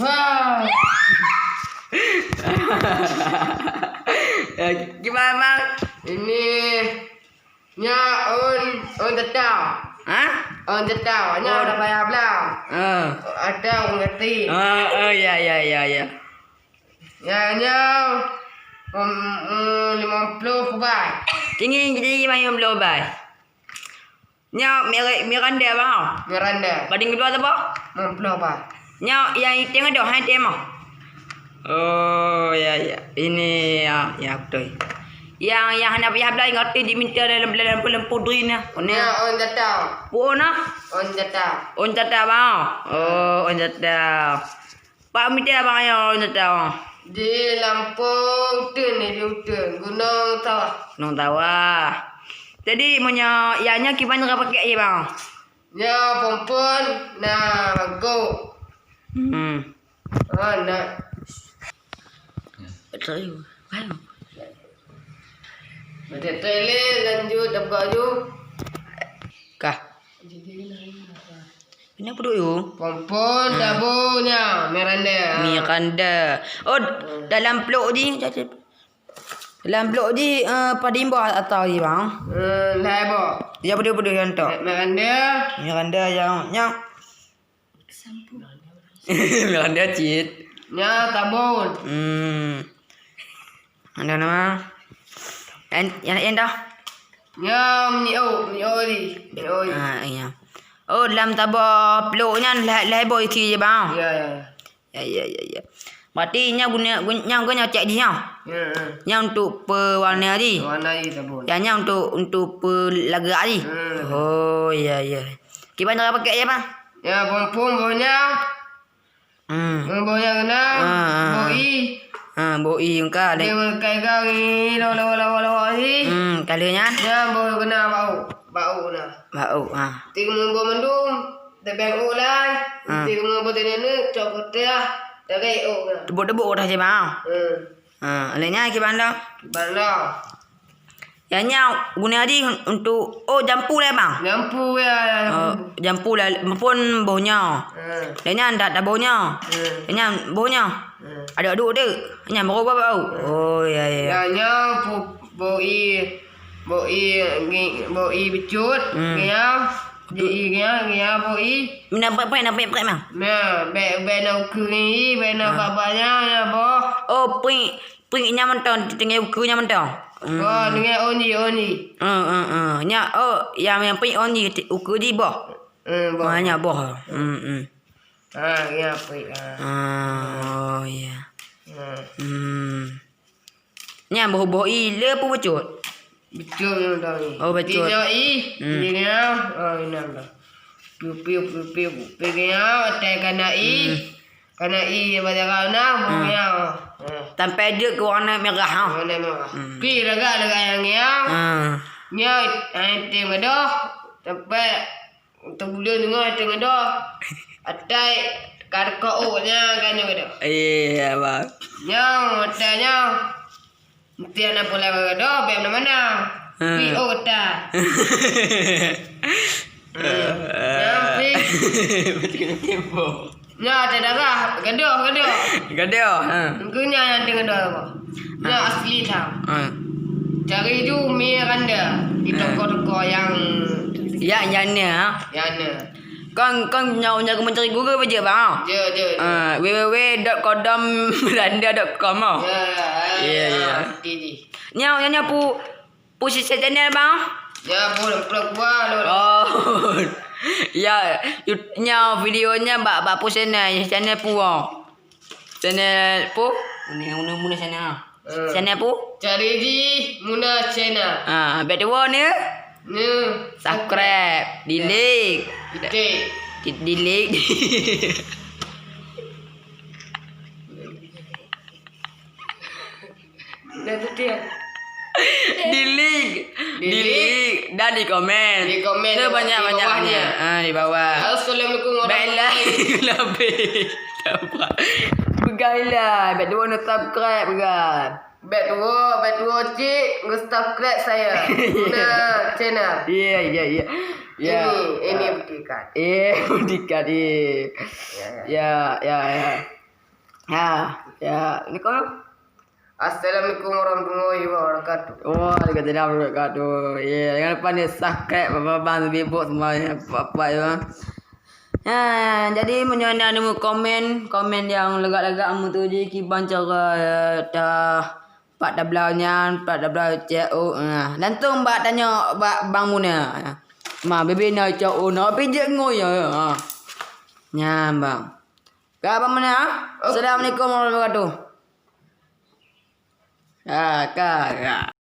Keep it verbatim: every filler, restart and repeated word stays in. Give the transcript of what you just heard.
Wah. Eh, gimana, Bang? Ini, nyoe ôn, ôn tatau. Hah? Ôn tatau. Nyoe ôn. Ada payah blang. Ah. Ada ôn ngerti. Ah, oh, ya, ya, ya, ya. Ya, nyoe, um, um, lima puluh bai. Tinggi jadi lima puluh bai. Nyoe Mir-, Miranda, Bang. Miranda. Pading keudua tu, Bang? Enam puluh, Bang. Nyoe nyang item tu, hai item, Bang. Oh, ya, ya. Ini, ya, ya, betul. Yang, yang hana payah blah, ngerti diminta dalam, dalam lempu-lempu drin, ya. Nyoe ôn tatau. Ôn, ah? Ôn tatau. Ôn tatau, Bang. Oh, ôn tatau. Pak mita bang yo nyata. Di Lampung uteuen, di uteuen, Gunong Sawah. Gunong Sawah. Jadi meunyoe ya nyan kiban ka pakai je bang. Nyoe phon-phon na magok. Hmm. Oh, na. Betul. Baik. Betul, lanjut, dapat ju. Kah. Ini apa duk you? Pompon, hmm, tabu nya, Miranda. Miranda. Oh, hmm, dalam peluk ji. Dalam peluk ji, eh, padimba atau ji, bang? Hmm, lhai boh. Ya, betul-betul yang tu. Miranda. Miranda yang, yang. Miranda cit. Nya tabun. Hmm. Ada nama? En, yang, yang dah. Nya minyeuk, minyeuk oli, minyeuk oli. Ah, iya. Oh, dalam tabah peluk nyan lhai, lhai boh isi je, bang? Ya, ya. Ya, ya, ya, ya. Berarti nyan guna, gun-, nyan guna cek jih, ya? Ya, ya. Nyan untuk pewarna jih? Pewarna jih tabun. Ya, nyan untuk, untuk pelagak jih? Hmm. Oh, ya, ya. Kiban cara pakai je, bang? Ya, pompon boh nya. Hmm. Boh nyang keunan, ah, ah, boh ie. Ah, boh ie engka lé. Dia meukai gang ie, lawa, lawa, lawa, lawa ie. Hmm, ka lheueh nyan? Nyan boh keunan bau, bau na. Bau, ah. Tiga boh mandum, tebeng u lai. Ah. Tiga boh teuneuk, cok putih, tagai u na. Tebok-tebok dah je, bang. Hmm. Ah, lheueh nyan kiban dah? Kiban dah. Ya, nyan guna jih untuk, oh, jampu lé, bang? Jampu, ya, ya, jampu. Oh, jampu lé, phon boh nyoe. Hmm. Lé nyan dak, dak boh nyoe. Hmm. Lé nyan boh nyoe. Hmm. Ada dua tu. Nyan baru bau. Hmm. Oh, ya, ya, ya. Ya, nyan pu-, boh ie, boh ie, ngi-, boh ie becut, hmm, ngiang, di ie ngiang, ngiang boh ie. Mina prek-prek, na prek-prek, bang? Nah, bèk, bèk na ukeue ngi, bèk na, ah, bak-bak nyan, ya, boh. Oh, prek. Prik nyan mantong, teungoh ukeue nyan mantong. Hmm. Oh, teungoh ôn jih, ôn jih. Hmm, hmm, hmm. Nyan, oh, nyang, nyang prik ôn jih, ukeue jih boh. Hmm, boh. Ah, nyan boh. Hmm, hmm. Ah, nyan prik, ah. Ah, oh, ya. Hmm. Hmm. Nyan boh-boh ie le peue bacut? Bacut nyan tadi. Oh, bacut. Tiga ie, hmm, tiga, oh, inong dah. Piu, piu, piu, piu, piu, nyan, teh kana ie. Hmm. Kana ie bak jaroe na, hmm, boh nyan. Hmm. Sampai jeuet keu warna merah, ha? Warna merah. Hmm. Pi lagak-lagak nyang ngiang. Hmm. Nyan, eh, item gadoh. Sampai teubuleuen deungoe item gadoh. Atai ka teuka ôk nyan, ka nyoe gadoh. Iya, bang. Nyan, atai nyan. Meusti na pula gadoh, bèk na mana. Hmm. Pi ôk atai. Hmm. Nyan pi. Betul-betul. Nyan ada darah, gadoh, gadoh. Gadoh, ha. Engkau nyan yang tengah gadoh apa? Nyan, ha, asli tau. Ha. Cari ju Miranda di, ha, toko-toko yang, ya, yang ni, ha. Yang ni. Kon, kon nyau, nyau mencari Google aja, bang. Ya, ya, ya. Ah, w w w dot kodom miranda dot com, oh. Ya, ya, ya, ya, ya. Di, di. Nyau, nyau, nyau pu, pu si channel, bang? Ya, pu, pu, pu, pu. Oh. Ya, nyau videonya bak, bak pu channel, channel pu, oh. Channel pu? Muna, muna, muna channel. Eh. Channel pu? Cari jih Muna Channel. Ah, bèk tuwo ni. Ni. Subscribe, di like. Titik. Di, di like. Dah tu dia. Di like. Di like. Di like dan di komen. Di komen. Sebanyak-banyaknya. Di bawahnya. Ah, di bawah. Assalamualaikum warahmatullahi. Baiklah. Lebih. Peugah lah. Bèk tuwo ni subscribe, peugah. Bèk tuwo, bèk tuwo cit, nge-subscribe saya. Muna Channel. Ya, ya, ya. Ya. Ini, ini buktikan. Eh, buktikan, eh. Ya, ya. Ya, ya, ya. Ha, ya, assalamualaikum. Assalamualaikum warahmatullahi wabarakatuh. Waalaikumsalam warahmatullahi wabarakatuh. Ya, jangan lupa ni subscribe, bang, bang, bibuk semua, ya, apa-apa, ya. Ha, jadi meunyoe na nemu komen, komen nyang lagak-lagak mutuji kiban cara, ya, ta, pat tablau nyan, pat tablau cek, oh, ha. Langsung bak tanyoe bak Bang Muna. Ma, bibi na cok, oh, na pijak ngoi, ya, ha. Nyan, Bang. Ka, Bang Muna, ha? Assalamualaikum warahmatullahi wabarakatuh. Ha, ka, ka.